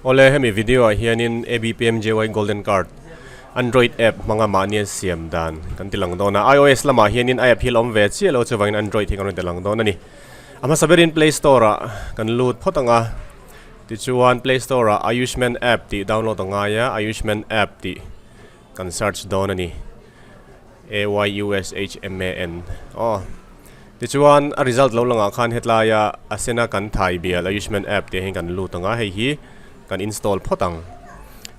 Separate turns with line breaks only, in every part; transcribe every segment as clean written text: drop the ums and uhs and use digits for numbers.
Awle hemi video ah hianin ABPMJY Golden Card Android app hmanga mahni a siam dan kan ti lang dawn a. IOS lamah hianin a app hi a la awm ve chiah lo chuvangin Android hi kan rawn ti lang dawn a ni. A hmasa berin Play Store ah kan lut phawt ang a, tichuan Play Store ah Ayushman app tih download a ngai a, Ayushman app tih kan search dawn a ni. AYUSHMAN aw. Tichuan a result lo langah khan hetlaia a sena kan thai bial Ayushman app tih ah hian kan lut ang a, hei hi kan install phawt ang.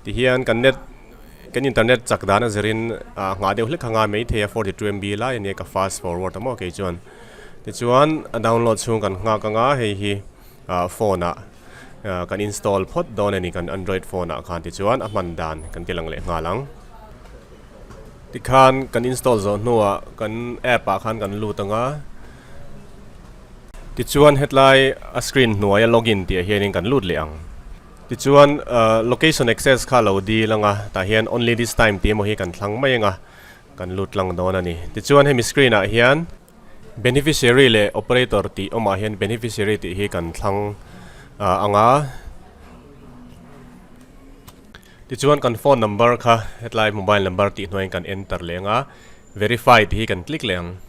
Tihian kan net kan internet chak dan a zirin ah nghah deuh hlek kha ngai maithei a 42 MB lai a nia ka fast forward a maw kei chuan. Tichuan a download chhung kan nghak ang a, hei hi ah phone ah kan install phawt dawn a ni kan android phone ah khan tichuan a hman dan kan ti lang leh nghal ang. Tikhan kan install zawh hnuah kan app ah khan kan lut ang a, tichuan hetlai a screen hnuaia login tih ah hianin kan lut leh ang. Tichuan location access kha lo dil ang a, tah hian only this time tih emaw hi kan thlang mai ang a, kan lut tlang dawn a ni. Tichuan hemi screen ah hian beneficiary leh operator tih awmah hian beneficiary tih hi kan thlang ang a. Tichuan kan phone number kha hetlai mobile number tih hnuaiin kan enter leh ang a, verify tih hi kan click leh ang.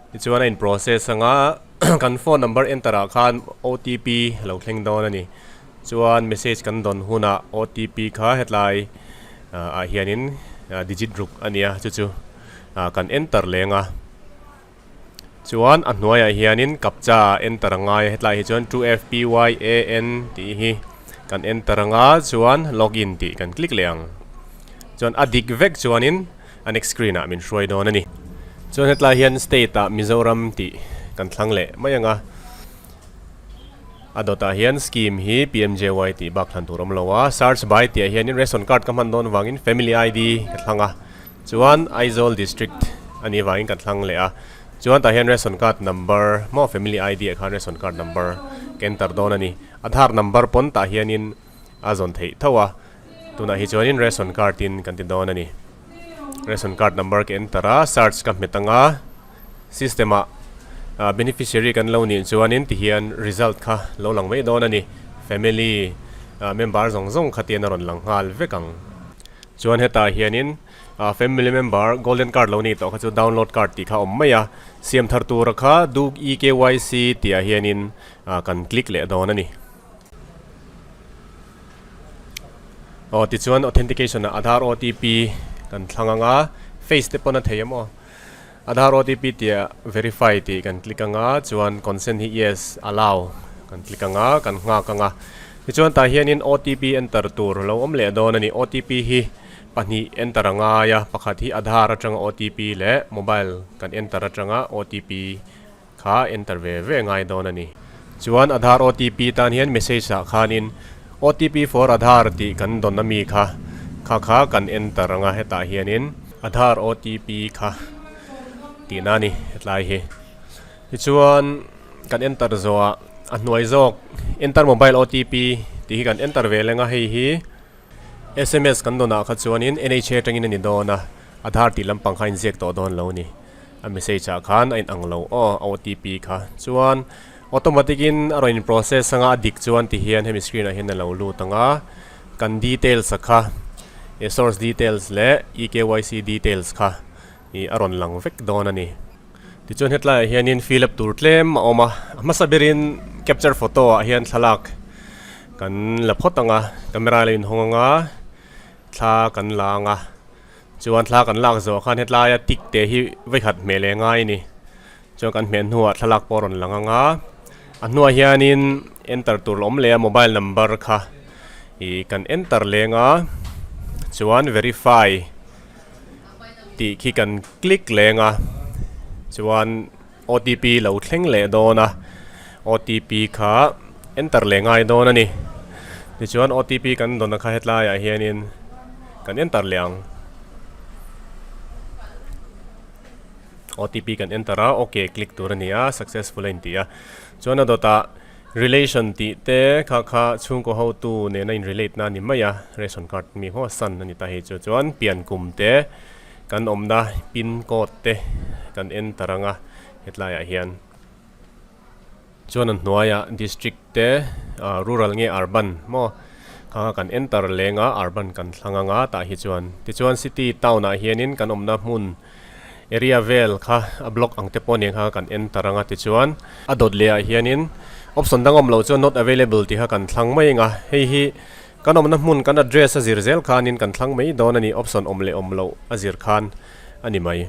Tichuan a in process ang a, kan phone number enter ah khan OTP a lo thleng dawn a ni. Chuan message kan dawn hunah OTP kha hetlai ah hianin digit ruk a nia chu chu kan enter leh ang a. Chuan a hnuaiah hianin captcha enter a ngai a hetlaiah hi chuan 2fpyan tih hi kan enter anga chuan login tih kan click leh ang chuan a dik vek chuanin a next screen ah min hruai dawn a ni chuan hetlai hian state ah Mizoram tih kan thlang leh mai anga a dawtah hian scheme hi PMJY tih bak thlan tur awm lo a search by tih ah hianin ration card ka hman dawn vangin family ID ka thlang a. Chuan Aizawl District a nih vangin kan thlang leh a, chuan tah hian ration card number maw family ID ah khan ration card number ka enter dawn a ni. Aadhaar number pawn tah hianin a zawn theih tho a, tunah hi chuanin ration card in kan ti dawn a ni. Ration card number ka enter a, search ka hmet ang a, system ah beneficiary kan lo nih chuanin tihian result kha lo lang mai dawn a ni. Family member zawng zawng kha tian a rawn lang nghal vek ang. Chuan hetah hianin family member golden card lo nih tawh kha chu download card tih kha a awm mai a, siam thar tura kha do eKYC tih ah hianin kan click leh dawn a ni. Aw tichuan authentication ah Aadhaar OTP kan thlang ang a, face te pawn a thei em aw. Aadhaar OTP tih ah verify tih kan click ang a, chuan consent hi yes, allow kan click ang a, kan nghak ang a. Tichuan tah hianin OTP enter tur lo awm leh dawn a ni. OTP hi pahnih enter a ngai a, pakhat hi Aadhaar atanga OTP leh mobile kan enter atanga OTP kha enter ve ve ngai dawn a ni. Chuan Aadhaar OTP tan hian message ah khanin OTP for Aadhaar tih kan dawn ami kha kha kha kan enter ang a, hetah hianin Aadhaar OTP kha tihna a ni hetlai hi. Tichuan kan enter zawhah a hnuai zawk enter mobile OTP tih hi kan enter ve leng a, hei hi sms kan dawnah kha chuanin NHA atangin a ni dawn a, Aadhaar tih lampang kha a inziak tawh dawn lo a ni. A message ah khan a inang lo aw a OTP kha chuan automatic in a rawn in process anga a dik chuan ti hian hemi screen ah hian a lo lut ang a kan details a kha e source details leh eKYC details kha ih a rawn lang vek dawn a ni. Tichuan hetlai ah hianin fill up tur tlem a awm a a hmasa berin capture photo ah hian thlalak kan la phawt ang a camera la inhawng ang a thla kan la ang a. Chuan thla kan lak zawh khan hetlaia tik te hi vawikhat hmeh leh ngai a ni. Chuan kan hmeh hnuah thlalak pawh a rawn lang ang a. A hnuah hianin enter tur la awm leh a mobile number kha ih kan enter leng a. Chuan verify tih khi kan click leng a. Chuan OTP lo thleng leh dawn a. OTP kha enter leh ngai dawn a ni. Tichuan OTP kan dawn a kha hetlaiah hianin kan enter leh ang. OTP kan enter a, ok click tur a ni a, successful a inti a. Chuan a dawtah relation tih te kha kha chhungkaw hotu nena in relate na a ni mai a, ration card mi haw san a ni ta hei chu. Chuan pian kum te kan awmna pin code te kan enter ang a hetlaiah hian. Chuan a hnuaiah district te Rural nge urban maw kha kha kan enter leng a urban kan thlang anga tah hi chuan tichuan city town ah hianin kan awmna hmun area vel kha a block ang te pawh nen kha kan enter anga tichuan a dawt leh ah hianin option dang awm loh chuan not available tih kha kan thlang mai anga hei hi kan awmna hmun kan address a zir zel khanin kan thlang mai dawn a ni option awm leh awm loh a zir khan a ni mai.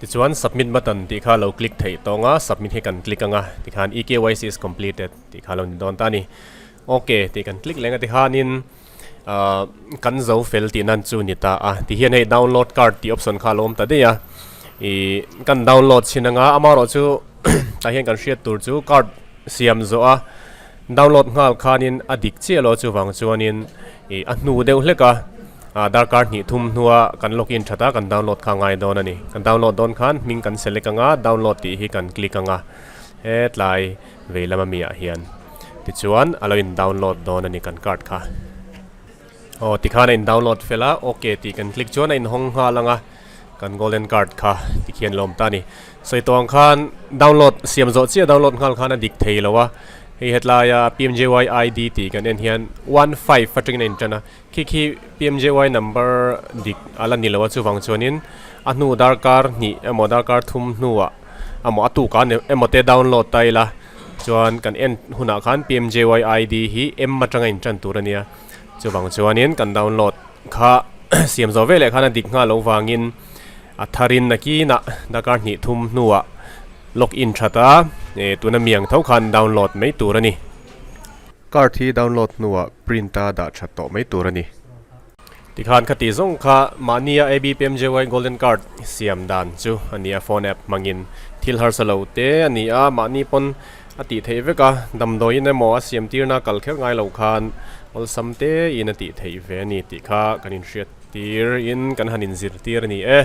Tichuan submit button tih kha lo click theih tawng a, submit hi kan click anga tikhan eKYC is completed tih kha lo ni dawn ta a ni. Ok tih kan click leng a tikhanin ahh kan zo fel tih nan chu ni ta a. Tihian hei download card tih option kha a lo awm ta daih a, ih kan download chhin anga amaherawh chu tah hian kan hriat tur chu card siam zawh a download nghal khanin a dik chiah lo chuvang chuanin ih a hnu deuh hlek a ah darkar hnih thum hnua kan login that a kan download kha a ngai dawn a ni kan download dawn khan hming kan select anga download tih hi kan click anga hetlai vei lama mi ah hian tichuan a lo in download dawn a ni kan card kha aw tikhan a in download fel a ok tih kan click chuan a in hawng nghal anga kan golden card kha tikhian lawm ta a ni sawi tawh ang khan download siam zawh chiah download nghal khan a dik thei lo a hei hetlaia P_M_J_Y I_D tih kan en hian 15 atangin a intan a khi khi P_M_J_Y number dik a la ni lo a chuvang chuanin a hnu darkar hnih emaw darkar thum hnuah emaw a tuk ah emaw te download ta ila chuan kan en hunah khan P_M_J_Y I_D hi M atanga intan tur a nia chuvang chuanin kan download kha siam zawh veleh khan a dik nghal loh vangin a tharin nakinah darkar hnih thum hnuah log in that a eh tuna miang tho khan download mai tur a ni. Card hi download hnuah print a dah that tawh mai tur a ni. Tikhan khati zawng kha mahnia ABPMJY Golden Card siam dan chu a ni a, phone app hmangin thil harsa lo te a ni a, mahni pawn a tih theih vek a, damdawiin emaw a siam tirna kal kher ngai lo khan awlsam te in a tih theih ve a ni tih kha kan inhriat tir in kan han inzirtir a ni e.